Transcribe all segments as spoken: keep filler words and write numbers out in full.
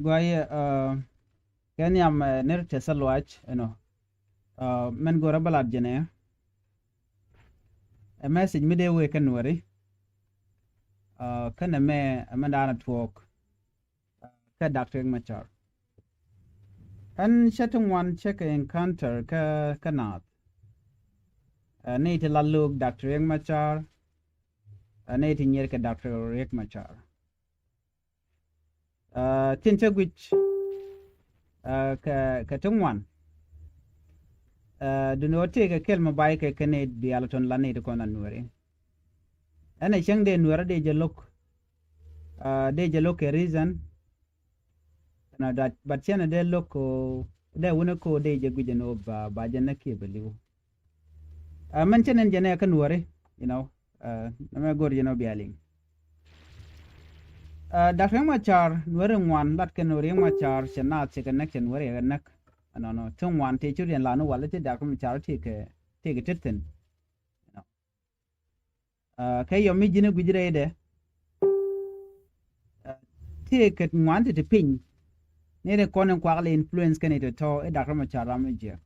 Guayɛ, uh, kɛ nhiam, uh, ner tɛ sɛ luac ɛnɔ. Uh, mɛn go̱rɛ bä lat jɛnɛ. Ɛ message mi dee wee kɛ Nuɛri. Uh, kɛnɛ mɛ, ɛ mɛ daanɛ tuɔɔk. Uh, kɛ Doctor Riek Machar. Ɛn cɛ ti ŋuan cɛ kɛ encounter kɛ, kɛ naath. Uh, ni ti la look Doctor Riek Machar. Uh, ni ti nyier kɛ Doctor Riek Machar. Uh, tin cä guic, uh, kɛ, kɛ ti ŋuan. Uh, duni wä tëëkɛ kɛl mi bay kɛ kɛn i̱ diaal tɔn la nɛy ti kɔn la Nuɛri. Ɛn ɛ cäŋ dee Nuɛri dee jɛ lo̱k. Uh, dee jɛ lo̱k kɛ reason. Ɛn ɛ dat, but cɛn ɛ dee lo̱k ko, dee wuni ko dee jɛ guic ɛn ɣöö ba, ba jɛ näk kiɛ bɛ li̱w. Uh, mɛn cɛ nɛn jɛ nɛ kä Nuɛri, you know, uh, nɛ mɛ go̱r jɛ nɔ bia liŋ. Uh, Doctor Riek Machar, Nuɛri ŋuan, lat kɛn Riek Machar, cɛ naath cɛ kɛ näk, cɛ Nuɛri kɛ näk. Ɛnɔnɔ, ti ŋuan ti cu riɛn lan wal ti Doctor Machar ti kɛ, ti kɛ tet thin. You know. Uh, kɛ yɔm mi ji̱n i̱ gui̱c rɛydɛ. Uh, ti kɛ ŋuan ti ti piny. Ni ri kɔn in kuak lɛ influence kɛn i̱ tɔ̱tɔ̱ i̱ Doctor Machar ram mi jiɛk.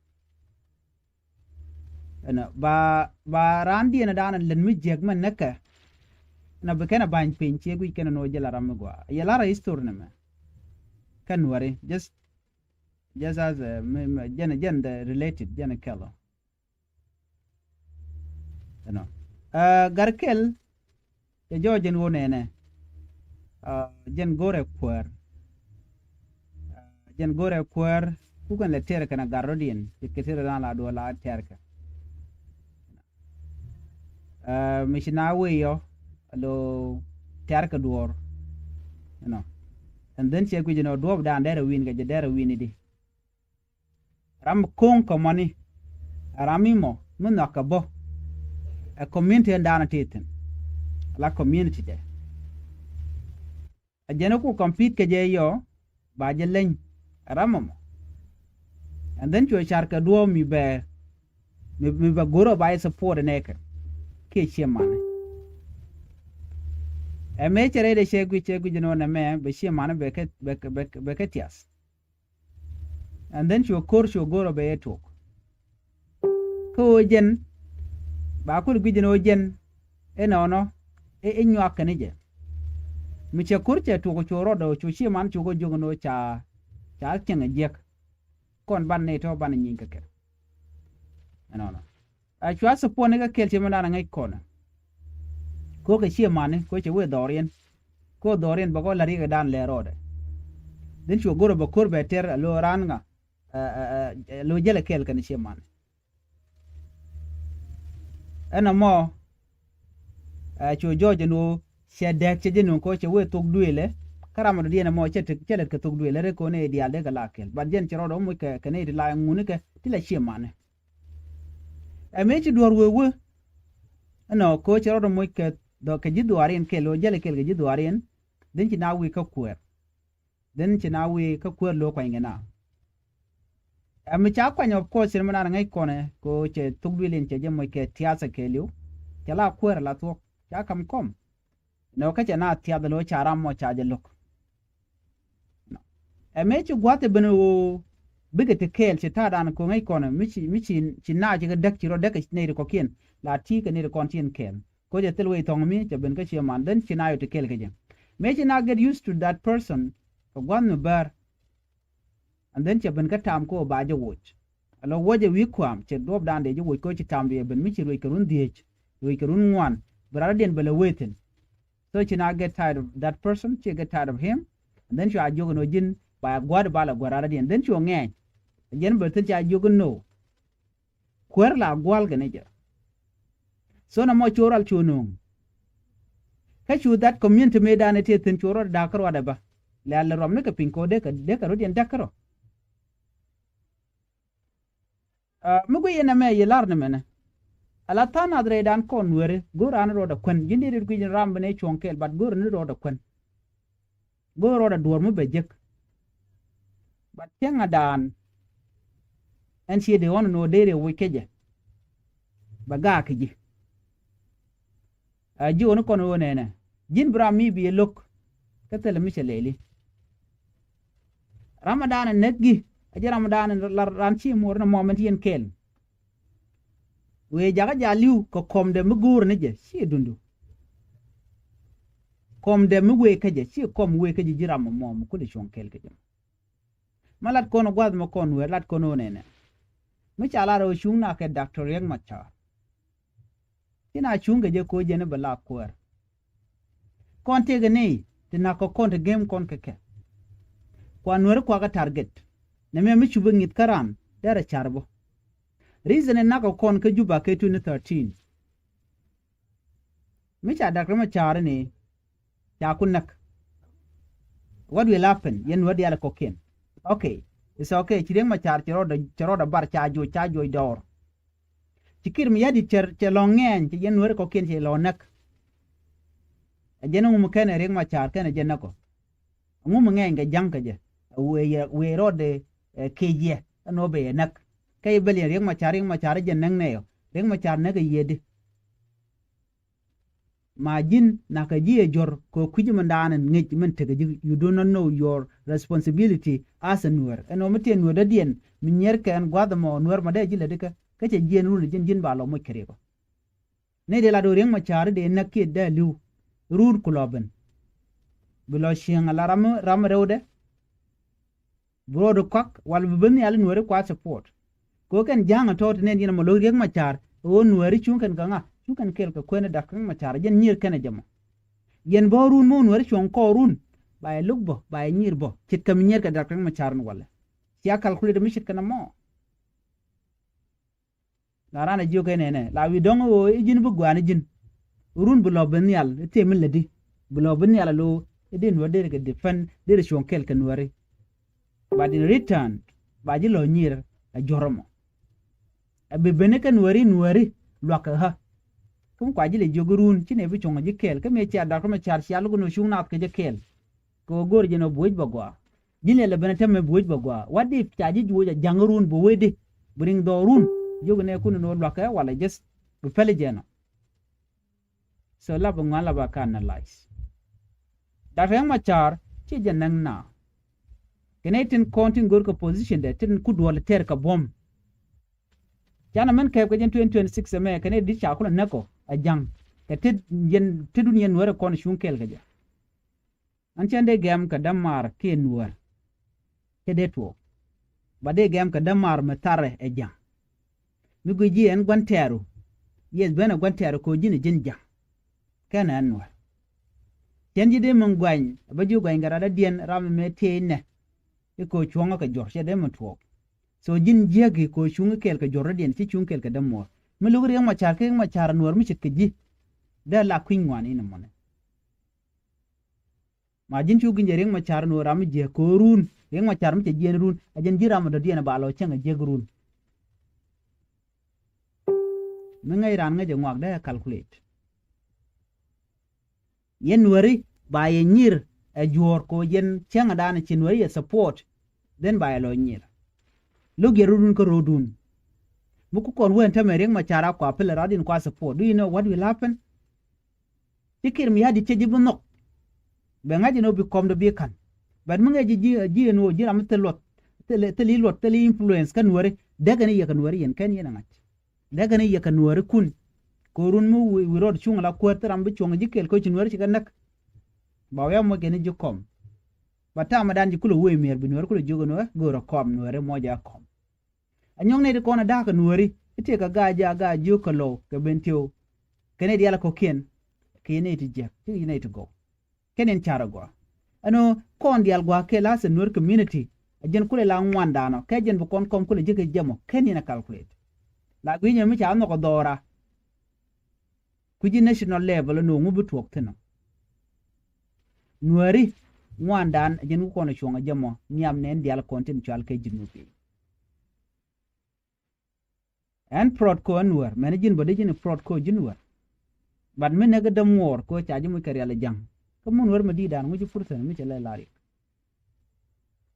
Ɛnɔ, ba, ba raan diɛn dan lät mi jiɛk mɛ näkɛ. Ɛnɔ bi kɛn a ba̱ny piny ciɛ guic kɛn a nɔ jɛ la ram mi gua. Yɛ lar a history ni mɛ. Kɛn Nuɛri, just, just as a, mi, mi, jɛn, jɛn the related, jɛn kɛl ɔ. Ɛnɔ. Uh, gar kɛl, Cɛ jɔɔc jɛn ɣöö nɛnɛ. Ah, jɛn go̱rɛ kuäär. Ah, jɛn go̱rɛ kuäär. Kukɛn lɛ tɛr kɛn a gat rɔ̱diɛn. Cɛ kɛ tɛr dan la duɔl la tɛr kɛ. Ah, mi ci na wee yɔ, a lo tɛr kɛ duɔɔr. You know. And then cɛ guic jɛn ɣöö duɔɔp dan dɛr a wi̱n kɛ jɛ dɛr a wi̱n idi. Ram ko̱o̱ŋ kɛ mɔni. Ɛ ram mi mɔ mi nhɔak kɛ bä. Ɛ community ɛn daanɔ ti thi̱n. La community dɛ. Ɛ jɛn ku compete kɛ jɛ yɔ ba jɛ leny. Ɛ ram mɔ. And then cuɛ car kɛ duɔ̱ɔ̱p mi bɛ, mi, mi bɛ go̱rɔ ba jɛ support nɛɛkɛ. Kiɛ ciɛ manɛ. Ɛ mëë cɛ rɛy dɛ cɛ guic, cɛ guic nɔ nɛ mɛ bɛ ciɛ manɛ bɛ kɛ, bɛ kɛ, bɛ kɛ, bɛ kɛ tias. And then cuɛ ko̱r cuɛ go̱r ɔ bɛ yɛ tuɔk. Kä ɣöö jɛn ba kul gui̱c jɛn ɣöö jɛn inɔnɔ i̱, i̱ nyuak kɛn i̱ jɛ. Mi cɛ ko̱r cɛ tuɔk cuɛ rɔɔdɛ ɣöö cu ci man cukɛ jiök ɛn ɣöö ca, ca cieŋ ɛ jiäk. Kɔn ban nɛy tɔ̱ ban nyiny kɛ kɛ. Ɛnɔnɔ. A cua support ni kä kɛl ci mɛ dan a ŋäc kɔnɛ. Ko kɛ ciɛ mani ko cɛ wee dhɔriɛn. Ko dhɔriɛn bɛ kɔ la riɛk dan lɛ rɔɔdɛ. Dhin cuɔ go̱rɛ bɛ ko̱r bɛ tɛr a lo ran ŋa, a, a, a, a lo jälɛ kɛl kɛn ciɛ mani. Ɛn ɛmɔ, a, cuɔ jɔɔc ɛn ɣöö cɛ dɛk cɛ jɛ nuŋ ko cɛ wee thok duëëlɛ. Kä ram a dɔ̱diɛn ɛmɔ cɛ lɛt kɛ thok duëëlɛ rɛ ko̱n ɛ diaal dee kɛ la kɛl. But jɛn cɛ rɔɔdɛ wä muc kɛ, kɛ nɛy ti la ŋuni kɛ ti la ciɛ mani. Ɛ mëë ci duɔ̱ɔ̱r wee wee. Ɛnɔ ko cɛ rɔɔdɛ muc kɛ dhɔ kɛ ji̱ dhuaariɛn kɛl ɣöö jälɛ kɛl kɛ ji̱ dhuaariɛn. Dhin ci na wi̱i̱ kä kuɛɛr. Dhin ci na wi̱i̱ kä kuäär lo̱o̱ kuany kɛ na. Ɛ mi ca kuany of course cin mi na ŋäc kɔnɛ ko cɛ thuk duël in cɛ jɛ moc kɛ tiathɛ kɛɛliw. Cɛ la kuäär la thuɔ̱k ca kam kɔm. Nɔ kä cɛ na thiath lo̱o̱ ca ram mɔ ca jɛ lo̱k. Ɛ mëë ci gua̱th ɛ ben ɣöö bikɛ ti kɛɛl ci ta̱a̱dan ko ŋäc kɔnɛ mi ci, mi ci, ci na ci kɛ däk ci rɔ däk kɛ nɛy ri kɔkiɛn la ti kɛ nɛy ri kɔn ti in kɛɛl. Ko cɛ thil wec thɔŋ mi cɛ ben kä ciɛ man dhän ci na yɔ ti kɛɛl kɛ jɛ. Mëë ci na get used to that person kɛ gua̱th mi bär. And then cɛ ben kä tam ko ba jɛ woc. Alɔ woc ɛ wi̱i̱ kuam cɛ duɔp dan dee jɛ woc ko ci tam dee ben mi ci ruec kɛ run dhieec, ruec kɛ run ŋuan. Bi rat diɛn bɛ lɛ wee thin. So ci na get tired of that person, ci get tired of him. And then cua jiök ɛn ɣöö ji̱n ba gua̱a̱r ba la gua̱a̱r rat diɛn. Then cuɔ ŋɛɛny. Jɛn bɛ thil ca jiök ɛn no. Kuäär la gua̱l kɛ ni jɛ. So na mɔ cu ral cu nuŋ. Kä cu that community mëë dan ɛ ti thi̱n cu rɔ da̱a̱k kä ruadɛ bä. Lɛ̈ɛ̈l ruam ni kɛ piny kɛ dee kɛ, dee kɛ rut yɛn däk kä rɔ. Ah, mi guiy yɛn ɛmɛ yi lar ni mɛnɛ. Ala tha̱a̱ŋ nath rɛydan kɔn weri go̱o̱r raan ruɔdɛ kuän ji̱n di rit guic ni ram bi ni cuɔ̱ŋ kɛɛl but go̱o̱r ni ruɔdɛ kuän. Go̱o̱r ruɔdɛ duɔ̱ɔ̱r mi bɛ jek. But cäŋ a daan. Ɛn ciɛ dee ɣɔn ni wä dee riɛ wi̱c kecɛ. Bɛ gaak kɛ ji̱. A ji̱ ɣöö ni kɔn ɣöö nɛnɛ ji̱n bi ram mi bi yɛ lo̱k. Kä thilɛ mi cɛ lɛli. Ram ɛ da̱a̱n ɛ näk gi̱, a ji̱ ram ɛ da̱a̱n ɛ la ran ci muɔr ni mɔmɛn ti yɛn kɛɛl. Wëë jakä jal li̱w kɛ kɔmdɛ mi go̱o̱r ni jɛ, ci dundu. Kɔmdɛ mi wëë kä jɛ, ci kɔm wëë kä jɛ ji̱ ram ɛ mɔm kulɛ cuɔ̱ŋ kɛɛl kɛ jɛ. Ma lat kɔn gua̱th mɛ kɔn wëë lat kɔn ɣöö nɛnɛ. Mi ca lar ɣöö cuŋ nak kɛ Doctor Riek Machar. Ci na cuŋ kɛ jɛ ko̱ jɛn i̱ bɛ la kuäär. Kɔn tëëkɛ ni ti nak kɛ kɔn ti gem kɔn kɛ kɛ. Kua nuäri kuakä target. Nɛ mɛ mi cupɛ ŋi̱th kä ran derɛ car bä. Reason in nak kɛ kɔn kä Juba kɛ twenty thirteen. Mi ca Doctor Machar ni ca ku näk. What will happen? Yɛn nuäri diaal kɔkiɛn. Okay. It's okay. Ci Riek Machar cɛ rɔɔdɛ, cɛ rɔɔdɛ bar ca juɔc, ca juɔc dɔɔr. Ci Kiir Mayardit cɛ, cɛ lɔ ŋɛɛny, cɛ jɛn nuäri kɔkiɛn cɛ lɔ näk. Ɛ jɛn ŋum kɛnɛ Riek Machar kɛnɛ jɛ näk ɔ. Ŋum ŋɛɛny kɛ ja̱ŋ kɛ jɛ. Ɛ wëë yɛ, wëë rɔɔdɛ, ɛ, kec yɛ. Ɛn ɣöö bɛ yɛ näk. Kɛ yɛ bɛl yɛn Riek Machar, Riek Machar ɛ jɛ näk nɛy ɔ. Riek Machar näk ɛ yiëëdi. Ma ji̱n nakä ji̱ ɛ juɔ̱r kɛ kui̱c min daanɛ ŋi̱c min tekɛ ji̱, you do not know your responsibility as a nuäär. Ɛn ɣöö mi tëë nuäär dädiɛn mi nyier kɛn gua̱th ɛmɔ nuäär ma dee ji̱ lätdi kä, kä cɛ jiɛn run ji̱n, ji̱n ba lɔ moc kɛ riɛk ɔ. Ni dee lat ɣöö Riek Machar dee näk kiɛ dee li̱w run ku lɔ ben. Bi lɔ cieŋ ala ram, ram rɛwdɛ. Bi rɔɔdu kɔak wal bi ben nhial i̱ nuääri kua support. Kɛ ɣöö kɛn ja̱a̱ŋ ɛ tɔ̱ ti nɛn yɛn ɛmɔ lo̱k Riek Machar ɣöö nuääri cuŋ kɛn kɛ ŋa, cuŋ kɛn kɛɛl kɛ kuɛn ɛ Doctor Riek Machar jɛn nyier kɛn ɛ jɛ mɔ. Yɛn bä run mi wä nuääri cuɔ̱ŋ kɔɔrun ba yɛ lo̱k bä, ba yɛ nyier bä ce̱tkɛ mi nyier kɛ Doctor Riek Machar in walɛ. Cia calculate mi ce̱tkɛ nɔmɔ. La ran a jiök ɛn ɛnɛ la wi̱i̱ dɔ̱ŋ ɣöö i̱ ji̱n bi gua̱a̱n i̱ ji̱n. Run bi lɔ bi nhial i̱ tëë mi lätdi bi lɔ bi nhial alo i̱ dee nuäär derɛ kɛ defend derɛ cuɔ̱ŋ kɛɛl kɛ nuääri. But in return ba ji̱ lɔ nyier a juɔ̱r ɛmɔ. A bi ben i̱ kɛ nuääri nuääri lua̱k kɛ ɣä. Kä mi kua ji̱ lɛ jiök i̱ run ci nɛ bi cuɔ̱ŋ ji̱ kɛɛl kä mëë cia Doctor Riek Machar cia luk ni cuŋ naath kɛ jɛ kɛɛl. Kɛ ɣöö go̱o̱r jɛn ɣöö bi wec bɛ gɔaa. Ji̱n lɛ lɛ ben a tämɛ bi wec bɛ gɔaa. What if ca ji̱ juɔc a ja̱ŋ run bi wecdi bi riŋ dhɔɔk run. Jiök nɛ kun ni wä lua̱kɛ walɛ just bi pɛl jɛn ɔ. So la bi ŋuan la ba ka analyze. Doctor Riek Machar ci jɛ näk na. Kɛnɛ tin kɔn tin go̱r kɛ position dɛ tin ku duɔl tɛr kɛ buɔ̱m. Canɛ mɛn kɛɛp kɛ jɛn twenty twenty-six ɛmɛ kɛnɛ dit ca kulɛ näk ɔ a ja̱ŋ kɛ tet yɛn tetdun yɛn nuäärɛ kɔn cuŋ kɛɛl kɛ jɛ. An cɛn dee gɛm kɛ dämaar kiɛ nuäär. Cɛ dee tuɔɔk. Ba dee gɛm kɛ dämaar mi tharɛ ɛ ja̱ŋ. Mi guic ji̱ ɛn gua̱n tɛɛru. Yes ben ɛ gua̱n tɛɛru ko̱ ji̱n ɛ ji̱n ja̱ŋ. Kɛn ɛn nuäär. Cɛn ji̱ dee min guany ɛ bä ji̱ guany kɛ rat dädiɛn ram ɛmɛ tieec nɛ. I̱ ko̱ cuɔ̱ŋä kɛ juɔ̱r cɛ dee min tuɔɔk. So ji̱n jiäki ko̱ cuŋ i̱ kɛɛl kɛ juɔ̱r dädiɛn ci cuŋ kɛɛl kɛ dämuɔɔr. Mi lo̱k Riek Machar kɛ Riek Machar nuäär mi ce̱tkɛ ji̱. Dee la kui̱ny ŋuan in ɛmɔnɛ. Ma ji̱n cu gi̱n jɛ Riek Machar ni ɣöö ram mi jiäk ko̱o̱r run. Riek Machar mi cɛ jiɛɛn run a jɛn ji̱ ram mi dɔ̱diɛn ba lɔ cäŋ a jiäk run. Mi ŋäc raan ŋäc ɛ ŋuak dee calculate. Yɛn nuääri ba yɛ nyir ɛ juɔ̱ɔ̱r kɛ ɣöö yɛn cäŋ a daan ci nuääri yɛ support. Then ba yɛ lɔ nyir. Lo̱k yɛ run kä ro̱o̱dun. Mi ku kɔn wee ɛn tämɛ Riek Machar a kua pil ɛ rat in kua support. Do you know what will happen? Ci Kiir Mayardit cɛ ji̱ bi nhɔk. Bɛ ŋa̱c ɛn ɣöö bi kɔmdɛ bi ka̱n. But mi ŋäc ji̱ ji̱ ɛn ɣöö ji̱ ram mi thil luɔth, thil i̱ luɔth, thil i̱ influence kä nuääri. Däk ɛn i̱ yɛ kɛ nuääri yɛn kɛn yɛn ɛ ŋa̱c. Däk ɛn i̱ yɛ kɛ nuääri kun. Kɛ ɣöö run mi wi̱i̱ rɔɔd cuŋ ala kuäär thil ram bi cuɔ̱ŋ ji̱ kɛɛl kä ci nuääri ci kɛ näk. Ba wi̱i̱ a moc kɛn i̱ ji̱ kɔm. Ba ta̱a̱ mi dan ji̱ kulɛ wee miɛɛr bi nuääri kulɛ jiök ɛn ɣöö ɛ go̱o̱rɛ kɔm nuääri muɔcɛ ɛ kɔm. Anyɔŋ nɛy ti kɔn a da̱a̱k kɛ nuääri i̱ tëëkɛ ga̱a̱c ji̱ a ga̱a̱c jiök kɛ lo̱w kɛ ben thiöw. Kɛ nɛy diaal kɔ̱kiɛn kɛ yɛn nɛy ti jiäk cikɛ yɛn nɛy ti gɔw. Kɛn yɛn ca̱r a gɔaa ɛn ɣöö kɔn diaal gua̱a̱k kɛ la̱th ɛ nuäär community. A jɛn kulɛ la ŋuandan ɔ kɛ jɛn bi kɔn kɔm kulɛ ji̱ kɛ jiɛm ɔ kɛn yɛn a calculate. La gui̱ny ɛ mi ca nhɔk ɛ dhɔra. Kui̱ci national level ɛn ɣöö ŋu bi tuɔɔk thi̱n ɔ. Nuääri ŋuandan a jɛn ku kɔn a cuɔ̱ŋ a jiɛm ɔ nhiam nɛn diaal kɔn tin cual kɛ ji̱ nupi. Ɛn prot ko ɛn nuäär mɛn ji̱n bä dee ji̱n prot ko ji̱ nuäär. But mi näk dämuɔɔr ko ca ji̱ muc kɛ rial ja̱ŋ. Kä mun wär mi di̱i̱dan ŋuci purthän mi cɛ lɛ larik.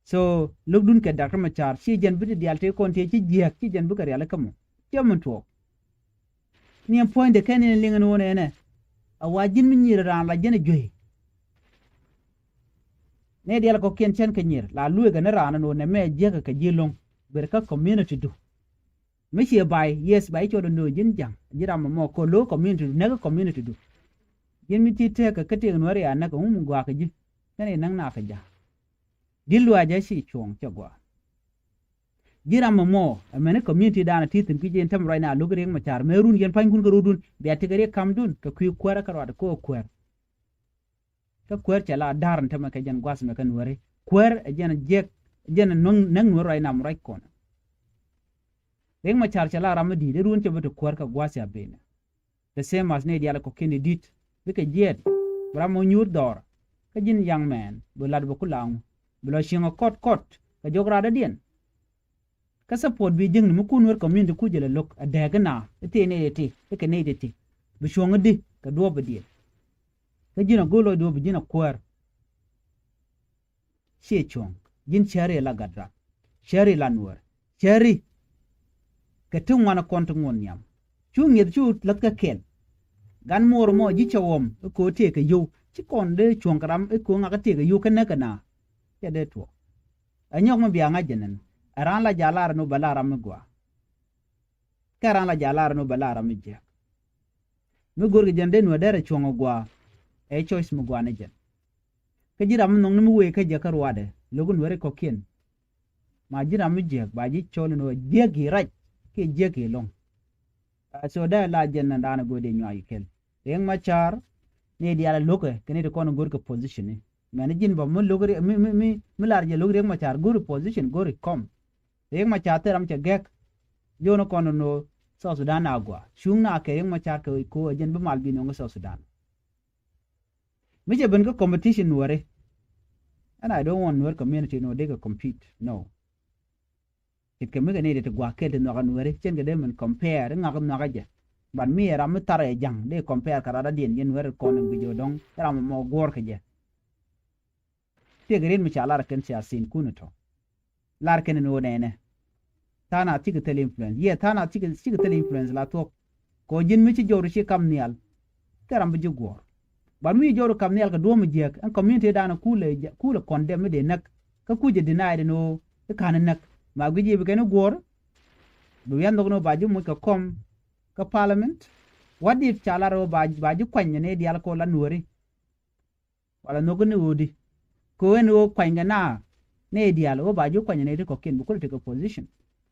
So lo̱kdun kɛ Doctor Machar ci jɛn bi ti dial tëë kɔn tëë ci jiääk ci jɛn bikɛ rial kä mɔ. Ciɛ min tuɔɔk. Ni ɛn puɔ̱nydɛ kɛn in liŋ ɛn ɣöö nɛnɛ a wa ji̱n mi nyier raan la jɛn ɛ juey. Nɛy diaal kɔ̱kiɛn cɛn kɛ nyier la lueekɛ ni raan ɛn ɣöö nɛmɛ jiäkä kɛ ji̱ lo̱ŋ. Ber kä community du. Mi ciɛ bay, yes, bay cɔl ɛn ɣöö ji̱n ja̱ŋ, ji̱ ram ɛmɔ kɛ lo̱k community du, näk community du. Ji̱n mi ti tëëkɛ kä tëëk Nuääri a näk ɛŋu mi gɔaa kɛ ji̱. Kɛn i̱ näk na kɛ ja̱. Di̱t luaacä ci cuɔ̱ɔ̱ŋ cɛ gɔaa. Ji̱ ram ɛmɔ, ɛmɛni community dan a ti thi̱n kui̱c in tämɛ ruac na lo̱k Riek Machar. Mëë run yɛn pa̱nykun kɛ rotdun, bia tekɛ Riek kamdun, kɛ kui̱ kuäärä kärɔadɛ kɛ ɣöö kuäär. Kä kuäär cɛ la da̱r ɛn tämɛ kɛ jɛn gua̱th mɛ kɛ Nuääri. Kuäär ɛ jɛn jiɛk, ɛ jɛn näk Nuääri ruac na mi ruac kɔn. Riek Machar cɛ la ram mi di̱i̱t, ɛ run cɛ bi ti kuäär kɛ gua̱th cia ben. The same as nɛy diaal kɔ̱kiɛn i̱ di̱t, bikɛ jiɛɛt, bi ram mɔ nyuur dhɔr, kä ji̱n young man, bi lat bi ku laŋ, bi lɔ cieŋ ɛ kɔt kɔt, kɛ jɔk raadädiɛn. Kä support bi jiäkni mi kun Nuer community ku jɛ lɛ lo̱k, ɛ dääk ina, i̱ tëë nɛy ti, i̱ kɛ nɛy ti ti, bi cuɔ̱ŋ i̱di, kɛ duɔ̱ɔ̱p i̱diɛn. Kä ji̱n a go̱o̱r lɔcdu bi ji̱n a kuäär. Ciɛ cuɔ̱ŋ, ji̱n cääri la gat rak, cääri la Nuäär, cääri. Kɛ ti ŋuan kɔn ti ŋuɔ̱n nhiam. Cu ŋi̱eth cu läth kä kɛl. Gan muɔɔr mɔ ji̱ cɛ ɣɔm, i̱ ko̱ tëëkɛ yio̱w, ci kɔn dee cuɔ̱ŋ kɛ ram, i̱ ko̱ ŋakä tëëkɛ yio̱w kä näk kɛ na. Cɛ dee tuɔɔk. Ɛ nyɔk mi bia ŋa̱c jɛ nɛn. Ɛ raan la jalar ni wä bɛ la ram mi gɔaa. Kɛ raan la jalar ni wä bɛ la ram mi jiäk. Mi go̱rkɛ jɛn dee Nuäär derɛ cuɔ̱ŋ ɛ gɔaa. Ɛ choice mi gɔaa ni jɛn. Kä ji̱ ram mi nhɔkni mi wëë kä jɛ kä ruaadɛ, lo̱k Nuääri kɔ̱kiɛn. Ma ji̱ ram mi jiäk, ba ji̱ cɔl ni wä jiäk i̱ rac, kiɛ jiäk i̱ lo̱ŋ. A, so dee la jɛn ni daanɛ go̱o̱r dee nyuak i̱ kɛl. Riek Machar, nɛy diaal a lo̱kɛ, kɛ nɛy ti kɔn go̱o̱r kɛ position ni. Mɛn ji̱n bä mi lo̱k Riek, mi, mi, mi, mi lar jɛ lo̱k Riek Machar, go̱o̱r i̱ position, go̱o̱r i̱ kɔm. Riek Machar thil ram cɛ gɛk. Jiɔn kɔn ni nɔ South Sudan a gɔaa. Cuŋ na kɛ Riek Machar kɛ ko̱ ɛ jɛn bi mal bi nɔŋ South Sudan. Mi cɛ ben kä competition Nuääri. And I don't want Nuer community nɔ dee kɛ compete. No. Ce̱tkɛ mi kɛ ni dee ti gua̱a̱k kɛl ti nhɔakä Nuääri. Cɛn kɛ dee min compare, i̱ ŋak nhɔakä jɛ. But mi ɛ ram mi thar ɛ ja̱ŋ, dee compare kɛ radädiɛn, yɛn Nuääri kɔn in guic ɛ dɔ̱ŋ, i̱ ram mɔ guɔ̱ɔ̱r kɛ jɛ. Tëëkɛ rin mi ca lar kɛn siasin kun tɔ. Lar kɛn ni wä nɛnɛ. Tha̱a̱ŋ a thikɛ thil influence. Yɛ tha̱a̱ŋ a thikɛ, thikɛ thil influence la thuɔ̱k. Kɛ ɣöö ji̱n mi ci jɔwdu ci kam nhial. Kɛ ram bi ji̱ guɔ̱ɔ̱r. But mi jɔwdu kam nhial kɛ duɔ̱ɔ̱m jiääk. Ɛn community dan kulɛ, kulɛ condemn mi dee näk. Kä kucɛ deny ni wä i̱ ka̱n näk. Ma guic i̱ bi kɛn i̱ guɔ̱ɔ̱r. Bi wian nhɔk ni wä ba ji̱ moc kɛ kɔm. Kä parliament. What if ca lar wä ba, ba ji̱ kuany ni diaal kɛ wä la Nuääri. Wala nhɔk ni ɣöödi. Kɛ ɣöö ɛn ɣöö kuanykɛ na nɛy diaal ɣöö ba ji̱ kuany nɛy ti kɔ̱kiɛn bi kulɛ tekɛ position.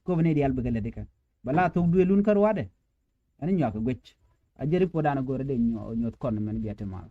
Kɛ ɣöö bi nɛy diaal bikɛ lät ikɛ. Bɛ la thok duëëlun kä ruaadɛ. Ɛn nyuak kɛ guic. A jɛ report dan a go̱o̱rä dee nyuɔth kɔn mɛn bia ti mal.